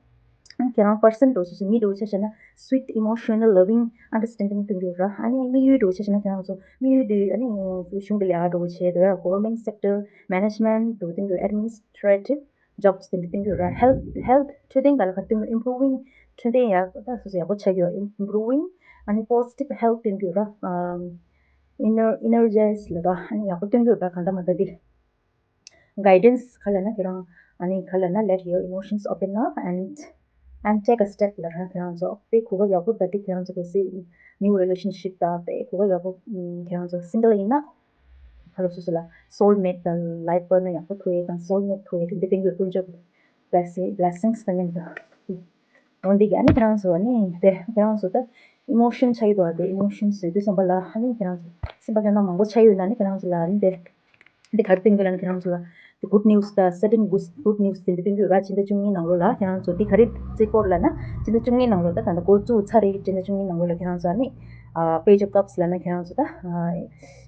ཁྱེད་རང་person འདྲ་བོ་ཆ་བཞག་མི་འདྲ་བོ་ཆ་བཞག་ན་sweet emotional loving understanding སྟོན་གྱི་ཡོད་ར། ཨ་ནི་དམིགས་ཡུལ་འདྲ་བོ་ཆ་བཞག་ན་ཁྱེད་རང་ཚོ་དམིགས་ཡུལ་དེ་ཨ་ནི་གཞུང་གི་ལས་ཀ་འདྲ་བོ་བྱས་འདུག་ར། Government sector, management འདྲ་བོ་སྟོན་གྱི་ཡོད། Administrative jobs དེ་འདྲ་སྟོན་གྱི་ཡོད་ར། Health, health འཕྲོད་བསྟེན་སྒང་ལ་ག་རེ་སྟོན་གྱི་ཡོད། Improving འཕྲོད་བསྟེན་ཡག་ད་སོ་སོ་ཡག་པོ་ཆགས་ཀྱི་ཡོད། Improving ཨ་ནི་positive health སྟོན་གྱི་ཡོད་ར། ཨམ་inner energize ལབ་ད་ཨ་ནི་ཡག་པོ་སྟོན་གྱི་ཡོད་ར། གང་ལྟར་མ་ལྟར་དེ། Guidance ག་ལབ་ན་ཁྱེད་རང་ཨ་ནི་ག་ལབ་ན་let your emotions open up and and take a step ལབ་ར། ཁྱེད་རང་ཚོ་དཔེ་གོ་སྐབས་ཡག་པོ་ད་དེ་ཁྱེད་རང་ཚོ་གལ་སྲིད་new relationship དང་དཔེ་གོ་སྐབས་ཡག་པོ་ཁྱེད་རང་ཚོ་single ཡིན་ན་ཁ་ལོ་སོ་སོ་ལ་soulmate དང་life partner ཡག་པོ་ཐུག་ཡས་དང་soulmate ཐུག་ཡས་དེ་འདྲ་ཕན་གྱི་དཀོན་མཆོག blessing blessings དང་མཉམ་དུ། འོན་ཏེ་ཨ་ནི་ཁྱེད་རང་ཚོ་ཨ་ནི་དེ་ཁྱེད་རང་ཚོ་ད་emotion ཆགས་ཀྱི་འདུག་ཨ། དེ་emotion ཟེར་དུས་ཙམ་པ་ལ་ཨ་ནི་ཁྱེད་རང་ཚོ་སེམས་པ་སྐྱོ་སྣང་མང་པོ་ཆགས་ཡོད་ན་ཨ་ནི་ཁྱེད་རང་ཚོ་ལ་ཨ་ནི་དེ་འདི་ག་རེ་སྟོན་གྱི་ལབ་ན་ཁྱེད་རང་ཚོ་ལ་the good news དང་sudden good good news དེ་འདྲ་སྟོན་གྱི་ཡོད་ར། ཕྱི་ཟླ་བཅུ་གཉིས་ནང་ལོགས་ལ་ཁྱེད་རང་ཚོ་འདི་ག་རེ་རྩིས་སྐོར་ལབ་ན་ཕྱི་ཟླ་བཅུ་གཉིས་ནང་ལོགས་ད་ད་ལྟ་འགོ་བཙུགས་ཚར་རེད། ཕྱི་ཟླ་བཅུ་གཉིས་ནང་ལོགས་ལ་ཁྱེད་རང་ཚོ་ཨ་ནི་page of cups ལབ་ན་ཁྱེད་རང་ཚོ་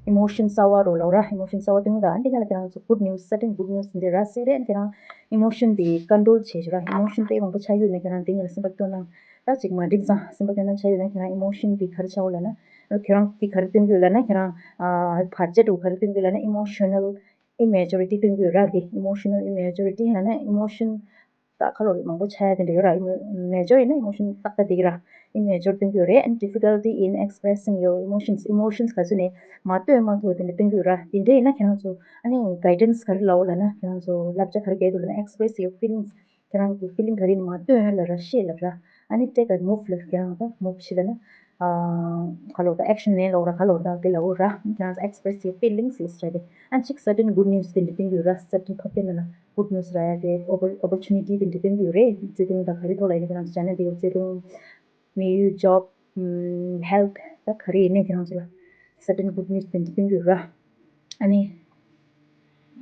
ད་emotion གསར་བ་རོ་ལོ་ར། emotion གསར་བ་སྟོན་གྱི་འདུག་ཨ་འདི་ག་ལ་ཁྱེད་རང་ཚོ་good news sudden good news འདི་ར་སྲིད་རེད། ཁྱེད་རང་emotion དེ་control བྱེད་ཤོག་ར། emotion དཔེ་མང་པོ་ཆགས་ཡོད་ན་ཁྱེད་རང་འདི་ངར་སེམས་པ་སྐྱོ་སྣང་ད་ཅིག་མ་འགྲིག་ཙང་སེམས་པ་སྐྱོ་སྣང་ཆགས་ཡོད་ན་ཁྱེད་རང་emotion དེ་ག་རེ་བྱའོ་ལབ་ན་ཁྱེད་རང་དེ་ག་རེ་སྟོན་གྱི་ཡོད་ལབ་ན་ཁྱེད་རང་ཨ་བར་ཆད་འདྲ་བོ་ག་རེ་སྟོན་གྱི་ཡོད་ལབ་ན་emotional immaturity སྟོན་གྱི་ཡོད་ར། དེ་emotional immaturity ལབ་ན་emotion ད་ཁ་ལོ་རེ་མང་པོ་ཆགས་ཡ་དེ་འདྲ་ཡོད་ར། immature ཡིན་ན་emotion ཏག་ཏག་དེ་གི་ར་immature སྟོན་གྱི་ཡོད་རེད། and difficulty in expressing your emotions emotions ག་ཚོད་ནས་མ་ལྟོས་མ་ཐུབ་དེ་འདྲ་སྟོན་གྱི་ཡོད་ར། དེ་འདྲ་ཡིན་ན་ཁྱེད་རང་ཚོ་ཨ་ནི་guidance ག་རེ་ལབ་འོ་ལབ་ན་ཁྱེད་རང་ཚོ་བསླབ་བྱ་ག་རེ་རྒྱག་འདུག་ལབ་ན་express your feelings ཁྱེད་རང་གི་feeling ག་རེ་ཡིན་མ་ལྟོས་ལབ་ར་བཤད་ལབ་ར། ཨ་ནི་take a move ལབ་ཁྱེད་རང་ད་move བྱེད་ལབ་ན་ཨ་ཁ་ལོ་ད་action ལེན་ལོག་ར། ཁ་ལོ་ད་དེ་ལབ་འོ་ར། ཁྱེད་རང་ཚོ་express your feelings ལབ་ར། དེ་ཨ་ཅིག་sudden good news དེ་འདྲ་སྟོན་གྱི་ཡོད་ར། sudden ཕབ་སྟེ་ལབ་ན་good news ར་ཡ་དེ་opportunity དེ་འདྲ་སྟོན་གྱི་ཡོད་རེད། བརྩེ་དུང་དང་ག་རེ་ཐོག་ལ་ཡིན་ན་ཁྱེད་རང་ཚོ་བྱས་ན་དེ་བརྩེ་དུང་དམིགས་ཡུལ་job health ད་ག་རེ་ཡིན་ན་ཁྱེད་རང་ཚོ་ལ་sudden good news དེ་འདྲ་སྟོན་གྱི་ཡོད་ར། ཨ་ནི་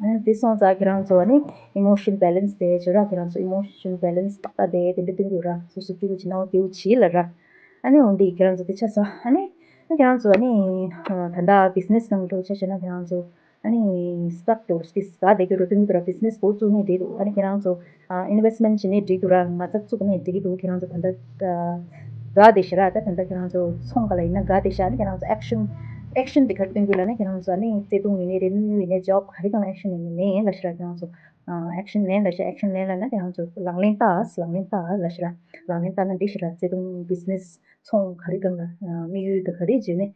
ཨ་ནི་དེ་སོང་ཙང་ཁྱེད་རང་ཚོ་ཨ་ནི་emotion balance དེ་བྱོས་ར། ཁྱེད་རང་ཚོ་emotion balance ཏག་ཏག་དེ་དེ་འདྲ་སྟོན་གྱི་ཡོད་ར། སོ་སོ་སྐྱིད་པོ་བྱེད་ན་འོ་དེའུ་བྱེད་ལ་ར། ཨ་ནི་འོ་འདི་ཁྱེད་རང་ཚོ་དེ་ཆ་ཚང་ཨ་ནི་ཁྱེད་རང་ཚོ་ཨ་ནི་ད་ལྟ་business ནང་འགྲོ་ཆ་བྱས་ན་ཁྱེད་རང་ཚོ་ཨ་ནི་stock འགྲོ་ཞིག་ཟ་བསྡད་ཀྱི་རོ་སྟོན་གྱི་འདུག་ར། business འགོ་བཙུགས་ནས་འགྲིག་འདུག་ཨ་ནི་ཁྱེད་རང་ཚོ་ཨ་investment བྱེད་ནས་འགྲིག་འདུག་ར། མ་རྩ་བཙུགས་ནས་འགྲིག་འདུག་ཁྱེད་རང་ཚོ་ད་ལྟ་དགའ་བསྡད་ཤག་ར། ད་ད་ལྟ་ཁྱེད་རང་ཚོ་ཚོང་ག་ལ་ཡིན་ན་དགའ་བསྡད་ཤག་ཨ་ནི་ཁྱེད་རང་ཚོ་action action དེ་ག་རེ་སྟོན་དགོས་ལབ་ན་ཁྱེད་རང་ཚོ་ཨ་ནི་བརྩེ་དུང་ཡིན་ནའི་རེད། དམིགས་ཡུལ་ཡིན་ནའི་job ག་རེ་སྒང་ལ་action ཡིན་ནའི་ལབ་ཤག་ར། ཁྱེད་རང་ཚོ་action ལེན་ལབ་ཤག action ལེན་ལབ་ན་ཁྱེད་རང་ཚོ་ལག་ལེན་བསྟར་ལག་ལེན་བསྟར་ལབ་ཤག་ར། ལག་ལེན་བསྟར་ན་འགྲིག་ཤག་ར། བརྩེ་དུང་business ཚོང་ག་རེ་སྒང་ལ་དམིགས་ཡུལ་དེ་ག་རེ་བརྗོད་ནས།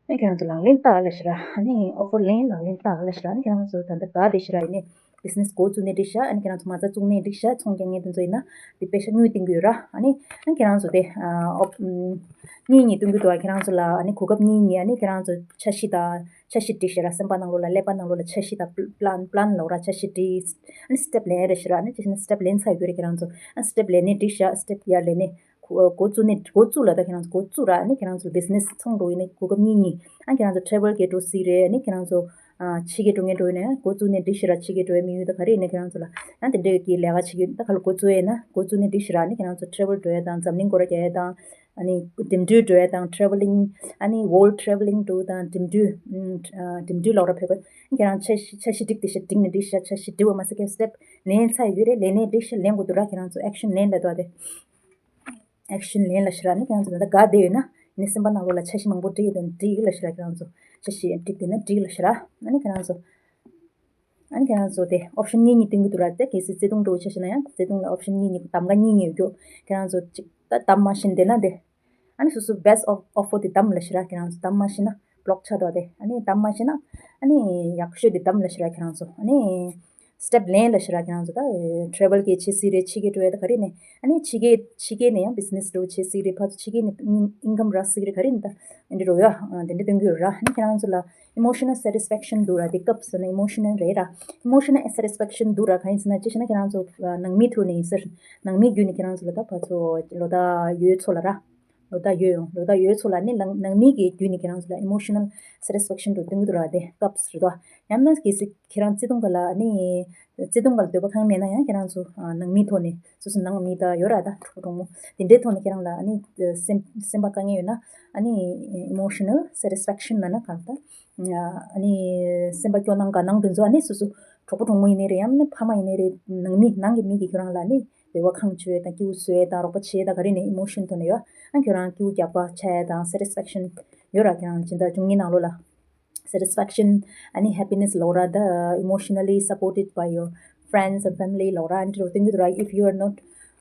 ཨ་ནི་ཁྱེད་རང་ཚོ་ལག་ལེན་བསྟར་ལབ་ཤག་ར། ཨ་ནི་offer ལེན་ལག་ལེན་བསྟར་ལབ་ཤག་ར། ཨ་ནི་ཁྱེད་རང་ཚོ་ད་ལྟ་དགའ་བསྡད་ཤག་ར། ཡིན་ནའི་business འགོ་བཙུགས་ནའི་འགྲིག་ཤག་ཨ་ནི་ཁྱེད་རང་ཚོ་མ་རྩ་བཙུགས་ནའི་འགྲིག་ཤག་ཚོང་རྒྱག་མཁན་དེ་ཚོ་ཡིན་ན་དེ་པེ་ཤག་དངུལ་བཏིང་གི་ཡོད་ར། ཨ་ནི་ཨ་ནི་ཁྱེད་རང་ཚོ་དེ་ཨ་ཨོ་ཨམ་གཉིས་གཉིས་བཏོན་གྱི་འདུག་ཨ་ཁྱེད་རང་ཚོ་ལ་ཨ་ནི་གོ་སྐབས་གཉིས་གཉིས་ཨ་ནི་ཁྱེད་རང་ཚོ་འཆར་གཞི་དང་འཆར་གཞི་སྒྲིག་ཤག་ར། སེམས་པ་ནང་ལོགས་ལ་ཀླད་པ་ནང་ལོགས་ལ་འཆར་གཞི་དང་plan plan ལབ་ར། འཆར་གཞི་སྒྲིག་ཨ་ནི་step ལེན་རེད་ཤག་ར། ཨ་ནི་ཅི་ཞིག་ན་step ལེན་ཚར་ཡོད་རེད། ཁྱེད་རང་ཚོ་ཨ་step ལེན་ནའི་འགྲིག་ཤག step ཡར་ལེན་ནའི། འགོ་བཙུགས་ནས་འགོ་བཙུགས་ལ་ད་ཁྱེད་རང་ཚོ་འགོ་བཙུགས་ར། ཨ་ནི་ཁྱེད་རང་ཚོ་business ཚོང་འགྲོ་ཡིན་ན་གོ་སྐབས་གཉིས་གཉིས། ཨ་ཁྱེད་རང་ཚོ་travel གི་འགྲོ་སྲིད་རེད། ཨ་ནི་ཁྱེད་རང་ཚོ་ཨ་ཕྱི་རྒྱལ་འགྲོ་མཁན་འགྲོ་ཡིན་ན་འགོ་བཙུགས་ནས་འགྲིག་ཤག་ར། ཕྱི་རྒྱལ་འགྲོ་ཡའི་དམིགས་ཡུལ་ད་ག་རེ་ཡིན་ན་ཁྱེད་རང་ཚོ་ལ་ཨ་དེ་འདྲའི་གི་ལས་ཀ་བྱེད་ཀྱི་ད་ག་ལ་འགོ་བཙུགས་ཡས་ན་འགོ་བཙུགས་ནས་འགྲིག་ཤག་ར། ཨ་ནི་ཁྱེད་རང་ཚོ་travel འགྲོ་ཡས་དང་འཛམ་གླིང་སྐོར་ར་རྒྱག་ཡས་དང་ཨ་ནི་འགྲིམ་འགྲུལ་འགྲོ་ཡས་དང་travelling ཨ་ནི་world travelling འགྲོ་དང་འགྲིམ་འགྲུལ་ཨ་འགྲིམ་འགྲུལ་ལབ་ར་བོད་པ། ཨ་ཁྱེད་རང་འཆར་གཞི་འཆར་གཞི་སྒྲིག་བསྡད་ཤག་སྒྲིག་ནས་འགྲིག་ཤག་འཆར་གཞི་སྒྲིག་པ་མ་ཟད་ཀྱང་step ལེན་ཚར་ཡོད་རེད། ལེན་ནས་འགྲིག་ཤག་ལེན་དགོས་འདུག་ར། ཁྱེད་རང་ཚོ་action ལེན་ལབ་འདུག་ཨ་དེ། action ལེན་ལབ་ཤག་ར། ཨ་ནི་ཁྱེད་རང་ཚོ་ད་ལྟ་དགའ་བསྡད་ཡོད་ན་ཨ་ནི་སེམས་པ་ནང་ལོགས་ལ་འཆར་གཞི་མང་པོ་སྒྲིག་ཡོད་དང་སྒྲིག་ལབ་ཤག་ར། ཁྱེད་རང་ཚོ་འཆར་གཞི་སྒྲིག་བསྡད་ན་སྒྲིག་ལབ་ཤག་ར། ཨ་ནི་ཁྱེད་རང་ཚོ་ཨ་ནི་ཁྱེད་རང་ཚོ་དེ་option གཉིས་གཉིས་སྟོན་གྱི་འདུག་ར། དེ་གལ་སྲིད་བརྩེ་དུང་འདྲ་བོ་ཆ་བཞག་ན་ཡང་བརྩེ་དུང་ལ་option གཉིས་གཉིས་གདམ་ག་གཉིས་གཉིས་ཡོད་རྒྱུ། ཁྱེད་རང་ཚོ་གཅིག་ད་གདམ་མ་ཤེས་བསྡད་ན་དེ་ཨ་ནི་སོ་སོ་best of offer དེ་གདམ་ལབ་ཤག་ར། ཁྱེད་རང་ཚོ་གདམ་མ་ཤེས་ན་block ཆགས་འདུག་དེ། ཨ་ནི་གདམ་མ་ཤེས་ན་ཨ་ནི་ཡག་ཤོས་དེ་གདམ་ལབ་ཤག་ར། ཁྱེད་རང་ཚོ་ཨ་ནི་step ལེན་ལབ་ཤག་ར། ཁྱེད་རང་ཚོ་ད་travel གི་བྱེད་སྲིད་རེད། ཕྱི་རྒྱལ་འགྲོ་ཡ་ད་ག་རེ་ནས་ཨ་ནི་ཕྱི་རྒྱལ་ཕྱི་རྒྱལ་ནས་ཡང་business འགྲོ་བྱེད་སྲིད་རེད། ཕར་ཚུར་ཕྱི་རྒྱལ་ནས་income རག་སྲིད་རེད། ག་རེ་ནས་ད་འདི་རོ་ཡ་འདི་འདྲ་སྟོན་གྱི་ཡོད་ར། ཨ་ནི་ཁྱེད་རང་ཚོ་ལ་emotional satisfaction འདུག་ར། དེ་སྐབས་སུ་ན་emotional རེད་ར། emotional satisfaction འདུག་ར། གང་ཡིན་ཟེར་ན་ཅི་ཞེ་ན་ཁྱེད་རང་ཚོ་ནང་མི་ཐོག་ནས་ཡིན་ཟེར། ནང་མི་བརྒྱུད་ནས་ཁྱེད་རང་ཚོ་ལ་ད་ཕར་ཚུར་ལོ་ད་ཡོད་ཚོ་ལ་ར། ལོ་ད་ཡོད་ཡོང་། ལོ་ད་ཡོད་ཚོ་ལ་ནི་ནང་ནང་མི་གི་བརྒྱུད་ནས་ཁྱེད་རང་ཚོ་ལ་emotional satisfaction འགྲོ་སྟོན་གྱི་འདུག་ར། དེ་སྐབས་རེད་དོ། ཡང་ན་གལ་སྲིད་ཁྱེད་རང་བརྩེ་དུང་ག་ལ་ནི་བརྩེ་དུང་ག་ལ་འདོད་པ་གང་མེད་ན་ཡང་ཁྱེད་རང་ཚོ་ནང་མིའི་ཐོག་ནས་སོ་སོ་ནང་མི་ད་ཡོད་ར། ད་གྲོགས་པོ་གྲོགས་མོ་དེ་འདྲའི་ཐོག་ནས་ཁྱེད་རང་ལ་ནི་སེམས་སེམས་པ་དཀའ་ངལ་ཡོད་ན་ནི་emotional satisfaction ལབ་ན་གང་ལྟར་ནི་སེམས་པ་སྐྱོ་སྣང་དགའ་སྣང་དེ་ཚོ་ནི་སོ་སོ་གྲོགས་པོ་གྲོགས་མོ་ཡིན་ནའི་རེད། ཡང་ན་ཕ་མ་ཡིན་ནའི་རེད། ནང་མི་ནང་གི་མི་གིས་ཁྱེད་རང་ལ་ནི། བདེ་བ་ཁེངས་བཅུག་དང་སྐྱིད་པོ་བཟོ་ཡས་དང་རོགས་པ་བྱེད་ཡས་དང་ག་རེ་ནས་emotion་ཐོག་ནས་ཡོད། ཨ་ཁྱོད་རང་སྐྱིད་པོ་རྒྱག་པ་ཆགས་ཡས་དང་satisfaction་ཡོད་ར། ཁྱོད་རང་སྦྱིན་བདག་བཅུ་གཉིས་ནང་ལོགས་ལ་satisfaction་ཨ་ནི་happiness་ལོག་ར། The emotionally supported by your friends and family་ལོག་ར། ཨ་ནི་སྟོན་གྱི་འདུག་ར། If you are not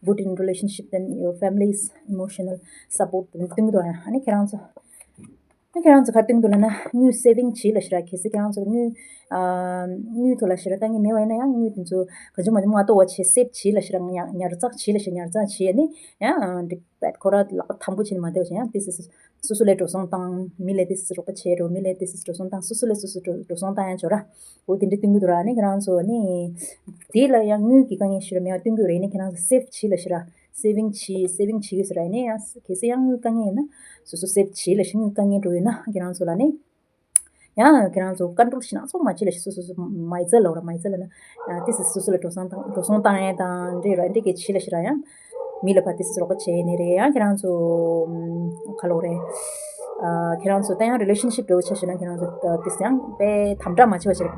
good in relationship, then your family is emotional support་སྟོན་གྱི་འདུག་ར། ཨ་ནི་ཁྱེད་རང་ཚོ། ཨ་ཁྱེད་རང་ཚོ་ག་རེ་སྟོན་གྱི་འདུག་ལབ་ན་དངུལ་saving་བྱེད་ལབ་ཤི་ར། གལ་སྲིད་ཁྱེད་རང་ཚོ་དངུལ་ཨ་དངུལ་ཐོག་ལ་ཤི་ར་དཀའ་ངལ་མེད་པ་ཡིན་ན་ཡང་དངུལ་དེ་ཚོ་ག་ཚོད་མ་ཚོད་མ་གཏོགས་པ་བྱེད་save་བྱེད་ལབ་ཤི་ར། ཉར་ཉར་ཚགས་བྱེད་ལབ་ཤི་ར། ཉར་ཚགས་བྱེད་ནི་ཡང་འགྲིག་པས། ཁོ་ར་ལག་པ་ཐམ་པོ་བྱེད་ནི་མ་བསྡད་པ་བྱེད་ཡང་དེ་སོ་སོ་སོ་སོ་ལ་འགྲོ་སོང་བཏང་། མི་ལ་དེ་སོ་སོ་རོགས་པ་བྱེད་རོགས། མི་ལ་དེ་སོ་སོ་འགྲོ་སོང་བཏང་། སོ་སོ་ལ་སོ་སོ་འགྲོ་འགྲོ་སོང་བཏང་ཡང་ཆོག་ར། འོ་དེ་འདྲ་སྟོན་གྱི་འདུག་ར། ཨ་ནི་ཁྱེད་རང་ཚོ་ནི་དེ་ལ་ཡང་དངུལ་གྱི་དཀའ་ངལ་ཤི་ར་མེད་པ་སྟོན་གྱི་རེད། ཨ་ནི་ཁྱེད་རང་ཚོ་save་བྱེད་ལབ་ཤི་ར། saving་བྱེད་saving་བྱེད་ཡོད་ཟེར་ར། ཡིན་ན་ཡང་གལ་སྲིད་ཡང་དངུལ་དཀའ་ངལ་ཡིན་ན་སོ་སོ་save་བྱེད་ལབ་ཤི། དངུལ་དཀའ་ངལ་འགྲོ་ཡོད་ན་ཁྱེད་རང་ཚོ་ལ་ནི་ཡང་ཁྱེད་རང་ཚོ་control་བྱེད་ན་ཚོགས་མ་བྱེད་ལབ་ཤི། སོ་སོ་སོ་མ་ཡི་ཙི་ལབ་ར། མ་ཡི་ཙི་ལབ་ན་ཏི་སི་སོ་སོ་ལ་འགྲོ་སོང་བཏང་འགྲོ་སོང་བཏང་ཡས་དང་འདྲེ་ར་འདྲེ་གས་བྱེད་ལབ་ཤི་ར། ཡང་མི་ལ་ཕར་ཏི་སི་རོགས་པ་བྱེད་ནི་རེད། ཡང་ཁྱེད་རང་ཚོ་ག་ལབ་རེད། ཁྱེད་རང་ཚོ་ད་ཡང་relationship་འདྲ་བོ་ཆ་བཞག་ན་ཁྱེད་རང་ཚོ་ཏི་སི་ཡང་དཔེ་དམ་དྲག་མ་བྱེད་པ་བྱེད་ར།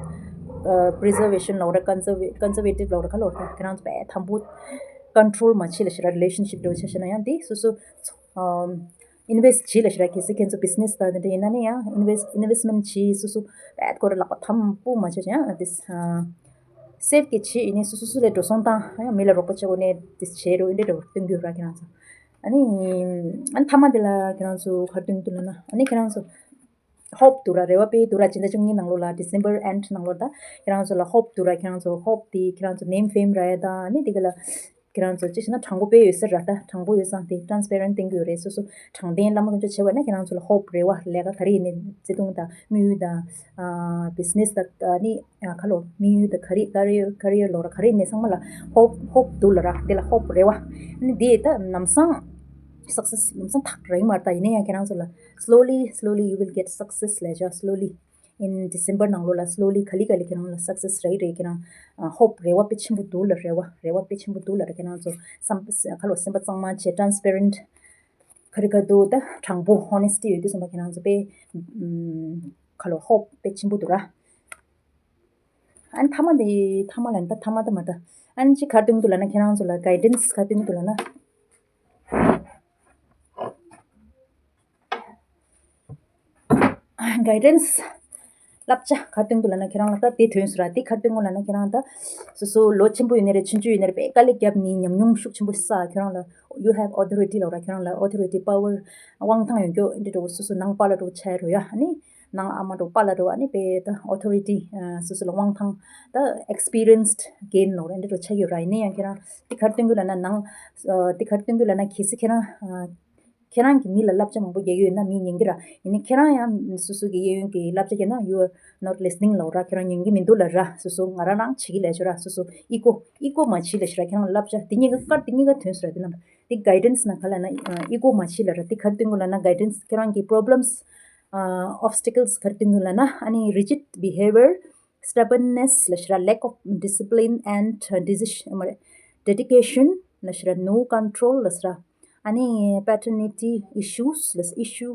preservation་ལབ་ར། conserva- conservative་ལབ་ར། ག་ལབ་ར། ཁྱེད་རང་ཚོ་དཔེ་དམ་པོ་control་མ་བྱེད་ལབ་ཤི་ར། relationship་འདྲ་བོ་ཆ་བཞག་ན་ཡང་དེ་སོ་སོ་ཨམ་invest་བྱེད་ལབ་ཤི་ར། གལ་སྲིད་ཁྱེད་ཚོ་business་དང་དེ་འདྲ་ཡིན་ན་ནི་ཡང་invest investment་བྱེད། སོ་སོ་ཨེ་ཁོ་ར་ལག་པ་ཐམ་པོ་མ་བྱེད་ཡང་དེ་save་གི་བྱེད་ཡིན་ནི་སོ་སོ་སོ་ལ་འགྲོ་སོང་བཏང་། ཡང་མི་ལ་རོགས་པ་བྱེད་དགོས་ནས་དེ་བྱེད་རོགས་འདྲ་འདྲ་བོ་སྟོན་གྱི་ཡོད་ར། ཁྱེད་རང་ཚོ་ཨ་ནི་ཨ་ནི་མཐའ་མ་དེ་ལ་ཁྱེད་རང་ཚོ་ག་རེ་སྟོན་གྱི་འདུག་ལབ་ན་ཨ་ནི་ཁྱེད་རང་ཚོ་hope་འདུག་ར། རེ་བ་དཔེ་འདུག་ར། སྤྱི་ཟླ་བཅུ་གཉིས་ནང་ལོགས་ལ་December end་ནང་ལོགས་ད་ཁྱེད་རང་ཚོ་ལ་hope་འདུག་ར། ཁྱེད་རང་ཚོ་hope་དེ་ཁྱེད་རང་ཚོ་name fame་ར་ཡ་དང་ཨ་ནི་དེ་ག་ལ་ཁྱེད་རང་ཚོ་ཅི་ཞིག་ན་དྲང་པོ་དཔེ་ཡོད་ས་ར། ད་དྲང་པོ་ཡོད་ས་དེ་transparent་བསྟན་གྱི་ཡོད་རེད། སོ་སོ་དྲང་བདེན་བླ་མ་དཀོན་མཆོག་བྱེད་པ་ན་ཁྱེད་རང་ཚོ་ལ་hope་རེ་བ་ལས་ཀ་ག་རེ་ཡིན་ནའི་བརྩེ་དུང་དང་དམིགས་ཡུལ་དང་business་དང་ཨ་ནི་ཁ་ལོ་དམིགས་ཡུལ་དང་career career career་ལོ་ར་ག་རེ་ཡིན་ནའི་ཚང་མ་ལ་hope hope་འདུག་ལ་ར། དེ་ལ་hope་རེ་བ་ཨ་ནི་དེ་ད་ལམ་སང་success་ལམ་སང་ཐག་རིང་མ་རེད། ད་ཡིན་ན་ཡང་ཁྱེད་རང་ཚོ་ལ་slowly slowly you will get success་ལས་བྱ་slowly in December་ནང་ལོགས་ལ་slowly་ག་ལེ་ག་ལེ་ཁྱེད་རང་ལ་success་རེད་རེད། ཁྱེད་རང་hope་རེ་བ་དཔེ་ཆེན་པོ་འདུག་ལ་རེ་བ་རེ་བ་དཔེ་ཆེན་པོ་འདུག་ལ་རེད། ཁྱེད་རང་ཚོ་བསམ་ཁ་ལོ་སེམས་པ་གཙང་མ་བྱས་transparent་ག་རེ་ག་འདུག་ད་དྲང་པོ་honesty་ཡོད་དུས་ཙམ་པ་ཁྱེད་རང་ཚོ་དཔེ་ཁ་ལོ་hope་དཔེ་ཆེན་པོ་འདུག་ར། ཨ་ནི་མཐའ་མ་དེ་མཐའ་མ་ལ་ད་མཐའ་མ་ད་མ་ད་ཨ་ནི་ཅི་ག་རེ་སྟོན་གྱི་འདུག་ལབ་ན་ཁྱེད་རང་ཚོ་ལ་guidance་ག་རེ་སྟོན་གྱི་འདུག་ལབ་ན། guidance་བསླབ་བྱ་ག་རེ་སྟོན་གྱི་འདུག་ལབ་ན་ཁྱེད་རང་ལ་ད་དེ་ཐོན་སོང་ར། དེ་ག་རེ་སྟོན་གྱི་ལབ་ན་ཁྱེད་རང་ད་སོ་སོ་ལོ་ཆེན་པོ་ཡོད་ནའི་རེད། ཆུང་ཆུང་ཡོད་ནའི་རེད། དཔེ་དཀའ་ལས་བརྒྱབ་ནི་ཉམས་མྱོང་ཤུགས་ཆེན་པོ་བསགས། ཁྱེད་རང་ལ་you have authority་ལབ་ར། ཁྱེད་རང་ལ་authority power་དབང་ཐང་ཡོད་རྒྱུ་འདི་འདྲ་བོ་སོ་སོ་ནང་པ་ལ་འགྲོ་ཆ་རོ་ཡ་ཨ་ནི་ནང་ཨ་མ་འགྲོ་པ་ལ་འགྲོ་ཨ་ནི་དཔེ་ད་authority་སོ་སོ་ལ་དབང་ཐང་ད་experienced་རྒན་ལབ་ར་འདི་འདྲ་བོ་ཆ་ཡོད་ར། ཡིན་ནའི་ཡང་ཁྱེད་རང་དེ་ག་རེ་སྟོན་གྱི་ལབ་ན་ནང་དེ་ག་རེ་སྟོན་གྱི་ལབ་ན་གལ་སྲིད་ཁྱེད་རང་ཁྱེད་རང་གིས་མི་ལ་བསླབ་བྱ་མང་པོ་རྒྱག་གི་ཡོད་ན་མིས་ཉན་གྱི་ར། ཡིན་ནའི་ཁྱེད་རང་ཡང་སོ་སོ་གི་གཡས་གཡོན་གྱི་བསླབ་བྱ་རྒྱག་ན་you are not listening་ལབ་ར། ཁྱེད་རང་ཉན་གྱི་མི་འདུག་ལབ་ར། སོ་སོ་ང་རང་རང་བྱེད་ཀྱི་ལས་ཆོག་ར། སོ་སོ་ego ego་མ་བྱེད་ལབ་ཤི་ར། ཁྱེད་རང་བསླབ་བྱ་དེ་གཉིས་ཀ་སྐར་དེ་གཉིས་ཀ་ཐོན་སོང་ར། དེ་རྣམས་དེ་guidance་ནང་ག་ལབ་ན་ego་མ་བྱེད་ལབ་ར། དེ་ག་རེ་སྟོན་གྱི་ལབ་ན་guidance་ཁྱེད་རང་གི་problems obstacles་ག་རེ་སྟོན་གྱི་ལབ་ན་ཨ་ནི་rigid behavior stubbornness་ལབ་ཤི་ར། lack of discipline and decision dedication་ལབ་ཤི་ར། no control་ལབ་ཤི་ར། ཨ་ནི་paternity issues་ལབ་issue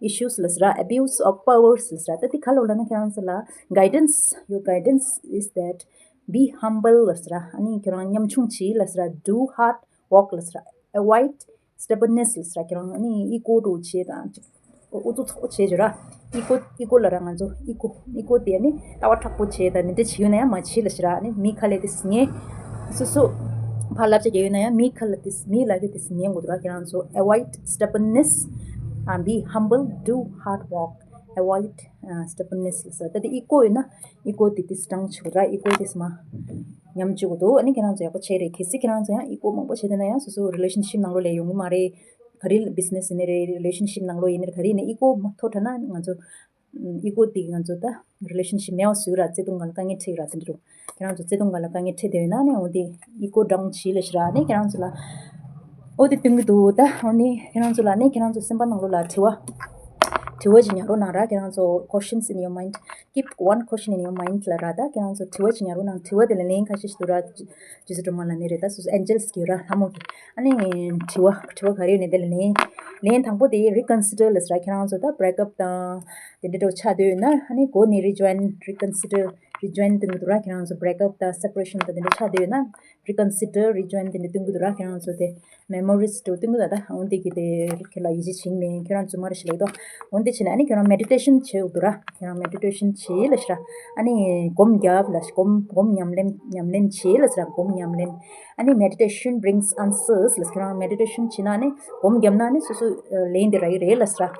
issues་ལབ་ཤི་ར། abuse of powers་ལབ་ཤི་ར། ད་དེ་ག་ལབ་ལབ་ན་ཁྱེད་རང་ཚོ་ལ་guidance your guidance is that be humble་ལབ་ཤི་ར། ཨ་ནི་ཁྱེད་རང་ཉམ་ཆུང་བྱེད་ལབ་ཤི་ར། do hard work་ལབ་ཤི་ར། avoid stubbornness་ལབ་ཤི་ར། ཁྱེད་རང་ཨ་ནི་ego་འདྲ་བོ་བྱེད་དང་ཨུ་ཚུགས་ཚ་པོ་བྱེད་བྱོས་ར། ego ego་ལབ་ར་ང་ཚོ་ego ego་དེ་ནི་ལྟ་བ་དྲག་པོ་བྱེད་དང་ནི་འདྲ་བྱེད་ཡོད་ན་ཡང་མ་བྱེད་ལབ་ཤི་ར། ནི་མི་ཁ་ལས་དེ་ཉན། སོ་སོ་ཕར་བསླབ་བྱ་རྒྱག་ཡོད་ན་ཡང་མི་ཁ་ལ་དེ་མི་ལབ་རྒྱུ་དེ་ཉན་དགོས་འདུག་ར། ཁྱེད་རང་ཚོ་avoid stubbornness and be humble, do hard work, avoid stubbornness་ལབ་ཤི་ར། ད་དེ་ego་ཡོད་ན་ego་དེ་དེ་སྤྲང་བྱེད་དགོས་ར། ego་དེ་མ་ཉམས་བཅུག་དགོས་འདུག་ཨ་ནི་ཁྱེད་རང་ཚོ་ཡག་པོ་བྱས་རེད། གལ་སྲིད་ཁྱེད་རང་ཚོ་ཡང་ego་མང་པོ་བྱས་བསྡད་ན་ཡང་སོ་སོ་relationship་ནང་ལོགས་ལ་ཡོང་གི་མ་རེད། ག་རེ་business་ཡིན་ནའི་རེད། relationship་ནང་ལོགས་ཡིན་ནའི་ག་རེ་ཡིན་ནའི་ego་མ་མཐོ་དྲགས་ན་ང་ཚོ་ego་དེ་ང་ཚོ་ད་relationship་མེད་པ་བཟོས་ར། བརྩེ་དུང་སྒང་ལ་དཀའ་ངལ་འཕྲད་ཀྱི་ར། དེ་འདྲ་རུ་ཁྱེད་རང་ཚོ་བརྩེ་དུང་སྒང་ལ་དཀའ་ངལ་འཕྲད་བསྡད་ཡོད་ན་ནི་འོ་དེ་ego་down་བྱེད་ལབ་ཤི་ར། ནི་ཁྱེད་རང་ཚོ་ལ་འོ་དེ་སྟོན་གྱི་འདུག་ད་འོ་ནི་ཁྱེད་རང་ཚོ་ལ་ནི་ཁྱེད་རང་ཚོ་སེམས་པ་ནང་ལོགས་ལ་དྲི་བ་དྲི་བ་ཅིག་ཉར་རོགས་གནང་ར། ཁྱེད་རང་ཚོ་questions in your mind, keep one question in your mind་ལབ་ར། ད་ཁྱེད་རང་ཚོ་དྲི་བ་ཅིག་ཉར་རོགས་གནང་། དྲི་བ་དེ་ལ་ལན་ཁ་ཤས་ཤིག་འདུག་ར། ཇི་སི་ཀྲི་མ་ལ་ནི་རེད། ད་སོ་སོ་angels་གྱི་ར་ལྷ་མོ་གི་ཨ་ནི་དྲི་བ་དྲི་བ་ག་རེ་ཡོད་ནི་དེ་ལ་ལན་ལན་དང་པོ་དེ་reconsider་ལབ་ཤི་ར། ཁྱེད་རང་ཚོ་ད་break up་དང་དེ་འདྲ་འདྲ་བོ་ཆགས་བསྡད་ཡོད་ན་ཨ་ནི་go་ནི་rejoin, reconsider rejoin་སྟོན་གྱི་འདུག་ར། ཁྱེད་རང་ཚོ་break up་དང་separation་དང་དེ་འདྲ་ཆགས་བསྡད་ཡོད་ན་reconsider rejoin་དེ་འདྲ་སྟོན་གྱི་འདུག་ར། ཁྱེད་རང་ཚོ་དེ་memories་དུ་སྟོན་གྱི་འདུག་ད་འོན་ཏེ་གི་དེ་ཁྱེད་ལ་ཡིད་ཆེས་བྱེད་མེད། ཁྱེད་རང་ཚོ་མ་རེ་ཞིག་ལེགས་དོ། འོན་ཏེ་བྱས་ན་ཨ་ནི་ཁྱེད་རང་meditation་བྱེད་འདུག་ར། ཁྱེད་རང་meditation་བྱེད་ལ་ཤི་ར། ཨ་ནི་སྒོམ་རྒྱབ་ལ་སྒོམ་སྒོམ་ཉམས་ལེན་ཉམས་ལེན་བྱེད་ལ་ཤི་ར། སྒོམ་ཉམས་ལེན། ཨ་ནི་meditation brings answers་ལ་ཤི་ར། ཁྱེད་རང་meditation་བྱེད་ན་ཨ་ནི་སྒོམ་རྒྱབ་ན་ཨ་ནི་སོ་སོ་ལན་དེ་རག་གི་རེད་ལ་ཤི་ར།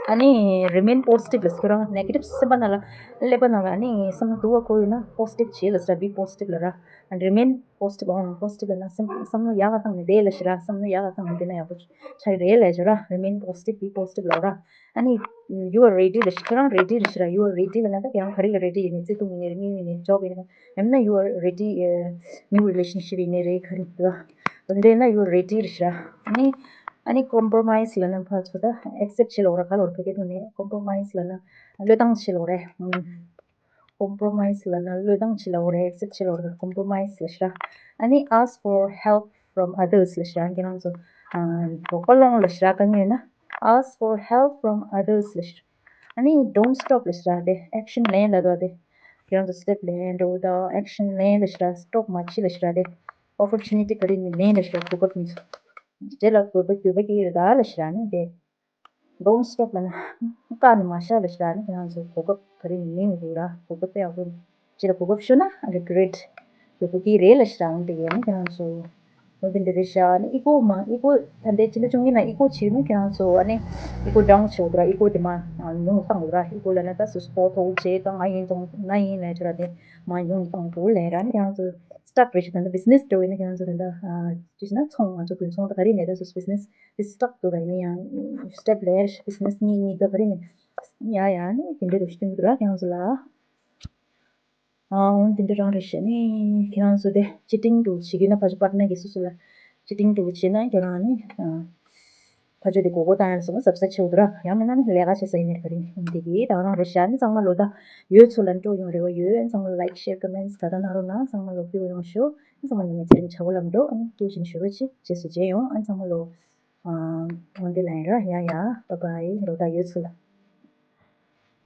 ཨ་ནི་remain positive་ལ་ཤི་ར། negative་སེམས་པ་ནང་ལ་ཀླད་པ་ནང་ལ་ཨ་ནི་བསམ་བློ་སྡུག་པ་འཁོར་ཡོད་ན་positive་བྱེད་ལ་ཤི་ར། be positive་ལ་ར། remain positive་ཨང་། positive་ལ་ན་སེམས་བསམ་བློ་ཡག་ག་བཏང་ནས་བསྡད་ལ་ཤི་ར། བསམ་བློ་ཡག་ག་བཏང་ནས་བསྡད་ན་ཡག་པོ་ཆགས་ཀྱི་རེད་ལ་ཤི་ར། remain positive be positive་ལ་ར། ཨ་ནི་you are ready་ལ་ཤི་ར། ཁྱེད་རང་ready་ལ་ཤི་ར། you are ready་ལ་ན་ད་ཁྱེད་རང་ག་རེ་ལ་ready་ཡིན་ནི། བརྩེ་དུང་ཡིན་ནི་རེད། དངུལ་ཡིན་ནི་job་ཡིན་ནི། ཡང་ན་you are ready new relationship་ཡིན་ནི་རེད། ག་རེ་འདུག་ཨ་འདྲེ་ན་you are ready་ལ་ཤི་ར། ཨ་ནི་ཨ་ནི་compromise་ལ་ན་ཕར་ཚུར་ད་accept་བྱེད་ལོག་ར། ག་ལོར་ཕ་གི་དུ་ནས་compromise་ལ་ན་བློས་བཏང་བྱེད་ལོག་རེད། compromise་ལ་ན་བློས་བཏང་བྱེད་ལོག་རེད། accept་བྱེད་ལོག་རེད། compromise་ལ་ཤི་ར། ཨ་ནི་ask for help from others་ལ་ཤི་ར། ཁྱེད་རང་ཚོ་རོགས་པ་སློང་ལ་ཤི་ར། དཀའ་ངལ་ན་ask for help from others་ལ་ཤི་ར། ཨ་ནི་don't stop་ལ་ཤི་ར། དེ་action་ལེན་ལ་དོ་དེ་ཁྱེད་རང་ཚོ་step་ལེན་འགྲོ་དང་action་ལེན་ལ་ཤི་ར། stop་མ་བྱེད་ལ་ཤི་ར། དེ་opportunity་ག་རེ་ནི་ལེན་ལ་ཤི་ར། གོ་སྐབས་ནི་ཚོ་དེ་ལ་གོ་སྐབས་གྱོད་པ་གི་ར་ལ་ཤི་ར། ནི་དེ་Don't stop་ལ་ན་བཀག་ནས་མ་བཞག་ལ་ཤི་ར། ནི་ཁྱེད་རང་ཚོ་གོ་སྐབས་ག་རེ་ཡིན་མིན་འདུག་ར། གོ་སྐབས་དཔེ་ཡག་པོ་ཡིན། ཅི་ལ་གོ་སྐབས་ཤོར་ན་regret་ཡོད་པོ་གི་རེད་ལ་ཤི་ར། འོན་ཏེ་ཡང་ནི་ཁྱེད་རང་ཚོ་འོན་ཏེ་འདི་རེད་ཤག་ནི་ego་མ་ego་ད་ལྟའི་ཅི་འདྲ་བྱུང་ཡིན་ན་ego་བྱེད་ནི་ཁྱེད་རང་ཚོ་ཨ་ནི་ego་down་བྱེད་འོ་ར། ego་དེ་མ་ཉུང་བཏང་འོ་ར། ego་ལ་ན་ད་སུ་support་ཐོག་བྱེད་དང་ང་ཡིན་ཙང་ང་ཡིན་ལས་ཅི་ར། དེ་མ་ཉུང་བཏང་འོ་ལས་ར། ནི་ཁྱེད་རང་ཚོ་stuck་རེད་ཤག་ད་ལྟ་business་འགྲོ་ཡིན་ན་ཁྱེད་རང་ཚོ་ད་ལྟ་ཅི་ཞིག་ན་ཚོང་ང་ཚོ་དུས་ཚོང་ད་ག་རེ་ནས་ད་སུ་business་དེ་stuck་འདུག་ག་ཡིན་ཡང་step་ལས་business་གཉིས་གཉིས་ཀ་ག་རེ་ནས་ཡ་ཡ་ནི་དེ་འདྲ་རུ་ཤི་སྟོན་གི་ར། ཁྱེད་རང་ཚོ་ལ་ཨང་དེ་འདྲ་རང་རེད་ཤག་ནི་ཁྱེད་རང་ཚོ་དེ་cheating་འདུག་བྱེད་ཀྱི་ན་ཕ་ཆོ་partner་གི་སོ་སོ་ལ་cheating་འདུག་བྱེད་ན་ཁྱེད་རང་ནི་ཕ་ཆོ་དེ་མགོ་སྐོར་བཏང་ཡ་སོང་ཟབ་ཟབ་ཆེ་བོ་འདུག་ར། ཡང་མིན་ན་ནི་ལས་ཀ་བྱེད་ས་ཡིན་ནི་ག་རེ་ཡིན་དེ་གི་ད་རང་རེད་ཤག་ནི་ཚང་མ་ལོ་ད་ཡོད་ཚོ་ལ་འགྲོ་ཡོང་རེ་བ་ཡོད། ཚང་མ་like share comments་ད་ད་ན་རོ་ན་ཚང་མ་ལོ་བེའུ་ཡོང་ཤོག་ཚང་མ་ལ་ངས་ཚེ་རིང་ཆ་བོ་ལབ་འགྲོ། ཨ་ནི་ཏུ་ཞིང་ཞུ་རོགས་ཅི་རྗེས་སུ་མཇལ་ཡོང་། ཨ་ནི་ཚང་མ་ལོ་ཨ་འོན་ཏེ་ལན་ར་ཡ་ཡ་bye bye་རོ་ད་ཡོད་ཚུལ།